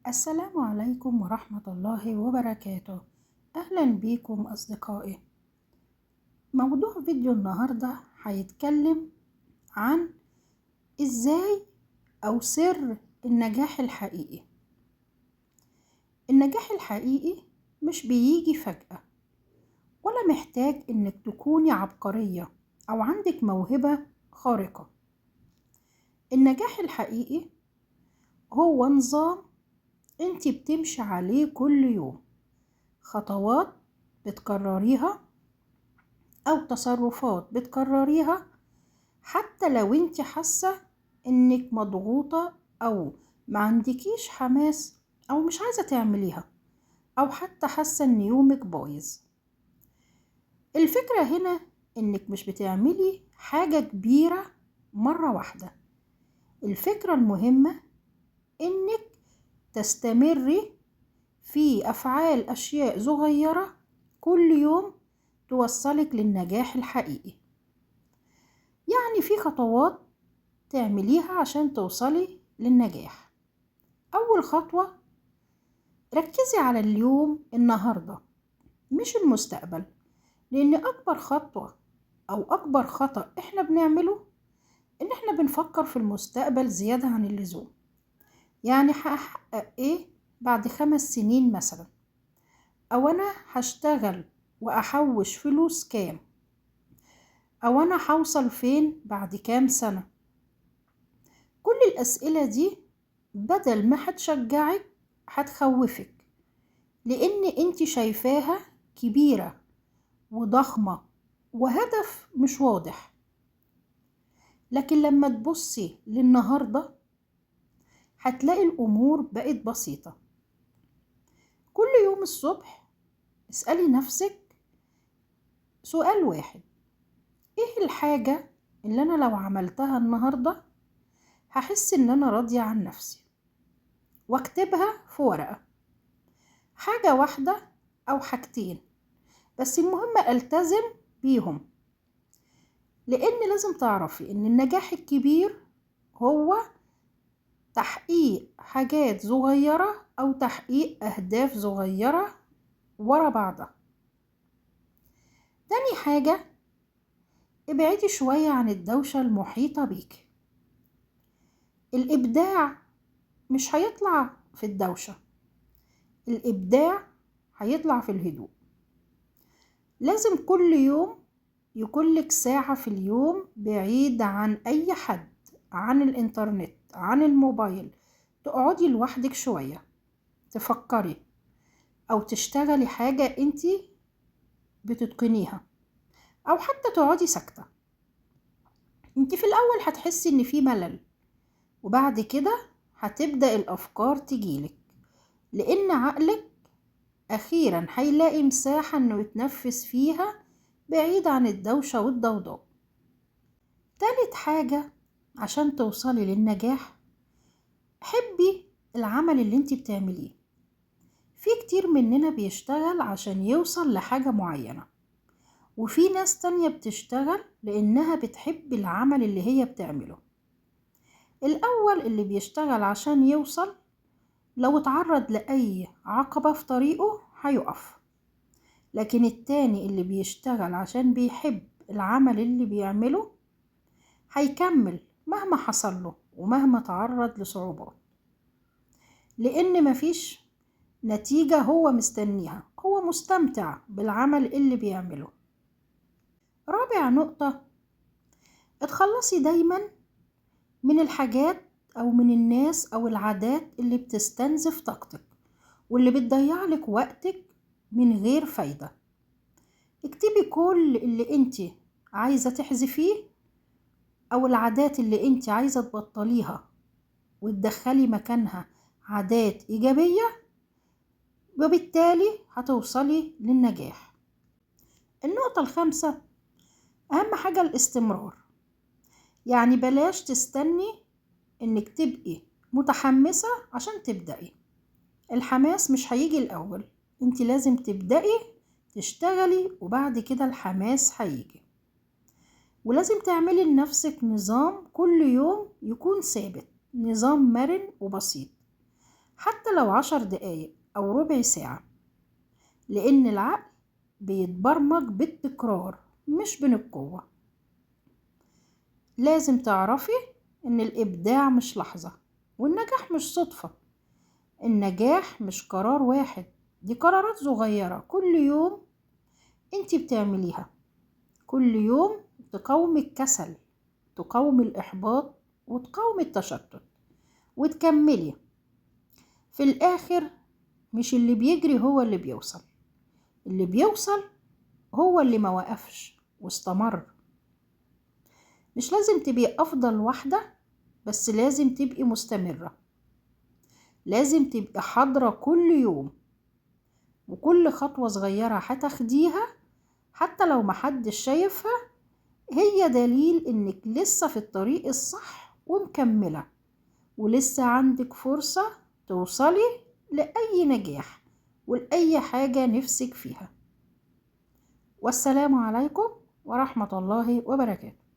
السلام عليكم ورحمة الله وبركاته. أهلا بيكم أصدقائي. موضوع فيديو النهاردة هيتكلم عن إزاي أو سر النجاح الحقيقي. النجاح الحقيقي مش بيجي فجأة، ولا محتاج إنك تكوني عبقرية أو عندك موهبة خارقة. النجاح الحقيقي هو نظام انت بتمشي عليه كل يوم، خطوات بتكرريها او تصرفات بتكرريها حتى لو انت حاسة انك مضغوطة او ما عندكيش حماس او مش عايزة تعمليها او حتى حاسة ان يومك بايظ. الفكرة هنا انك مش بتعملي حاجة كبيرة مرة واحدة. الفكرة المهمة انك تستمري في أفعال أشياء صغيرة كل يوم توصلك للنجاح الحقيقي. يعني في خطوات تعمليها عشان توصلي للنجاح. أول خطوة، ركزي على اليوم النهاردة مش المستقبل، لأن أكبر خطوة أو أكبر خطأ إحنا بنعمله إن إحنا بنفكر في المستقبل زيادة عن اللزوم. يعني هحقق ايه بعد 5 سنين مثلا، او انا هشتغل واحوش فلوس كام، او انا هوصل فين بعد كام سنة. كل الاسئلة دي بدل ما هتشجعك هتخوفك، لان انت شايفاها كبيرة وضخمة وهدف مش واضح. لكن لما تبصي للنهاردة هتلاقي الأمور بقت بسيطة. كل يوم الصبح اسألي نفسك سؤال واحد: ايه الحاجة اللي أنا لو عملتها النهاردة هحس إن أنا راضية عن نفسي؟ واكتبها في ورقة، حاجة واحدة أو حاجتين بس، المهم ألتزم بيهم. لأن لازم تعرفي إن النجاح الكبير هو تحقيق حاجات صغيرة أو تحقيق أهداف صغيرة ورا بعضها. تاني حاجة، ابعدي شوية عن الدوشة المحيطة بيك. الإبداع مش هيطلع في الدوشة، الإبداع هيطلع في الهدوء. لازم كل يوم يكون لك ساعة في اليوم بعيد عن أي حد، عن الإنترنت، عن الموبايل، تقعدي لوحدك شوية تفكري أو تشتغلي حاجة انتي بتتقنيها، أو حتى تقعدي ساكتة. انتي في الأول هتحسي إن في ملل، وبعد كده هتبدأ الأفكار تجيلك، لأن عقلك أخيرا هيلاقي مساحة إنه يتنفس فيها بعيد عن الدوشة والضوضاء. تالت حاجة عشان توصلي للنجاح، حبي العمل اللي انتي بتعمليه. في كتير مننا بيشتغل عشان يوصل لحاجة معينة، وفي ناس تانية بتشتغل لأنها بتحب العمل اللي هي بتعمله. الأول اللي بيشتغل عشان يوصل، لو اتعرض لأي عقبة في طريقه هيقف. لكن التاني اللي بيشتغل عشان بيحب العمل اللي بيعمله هيكمل مهما حصل له ومهما تعرض لصعوبات، لأن مفيش نتيجة هو مستنيها، هو مستمتع بالعمل اللي بيعمله. رابع نقطة، اتخلصي دايما من الحاجات أو من الناس أو العادات اللي بتستنزف طاقتك واللي بتضيع لك وقتك من غير فايدة. اكتبي كل اللي انت عايزة تحذفيه أو العادات اللي انت عايزة تبطليها وتدخلي مكانها عادات إيجابية، وبالتالي هتوصلي للنجاح. النقطة الخامسة، أهم حاجة الاستمرار. يعني بلاش تستني انك تبقي متحمسة عشان تبدأي. الحماس مش هيجي الأول، انت لازم تبدأي تشتغلي وبعد كده الحماس هيجي. ولازم تعملي لنفسك نظام كل يوم يكون ثابت، نظام مرن وبسيط. حتى لو 10 دقايق أو ربع ساعة، لأن العقل بيتبرمج بالتكرار مش من القوة. لازم تعرفي إن الإبداع مش لحظة، والنجاح مش صدفة. النجاح مش قرار واحد، دي قرارات صغيرة كل يوم انتي بتعمليها. كل يوم تقاومي الكسل، تقاومي الإحباط، وتقاومي التشتت، وتكملي. في الآخر مش اللي بيجري هو اللي بيوصل، اللي بيوصل هو اللي ما وقفش واستمر. مش لازم تبقي أفضل واحدة، بس لازم تبقي مستمرة، لازم تبقي حاضرة كل يوم، وكل خطوة صغيرة هتاخديها حتى لو محدش شايفها هي دليل إنك لسه في الطريق الصح ومكملة، ولسه عندك فرصة توصلي لأي نجاح ولأي حاجة نفسك فيها. والسلام عليكم ورحمة الله وبركاته.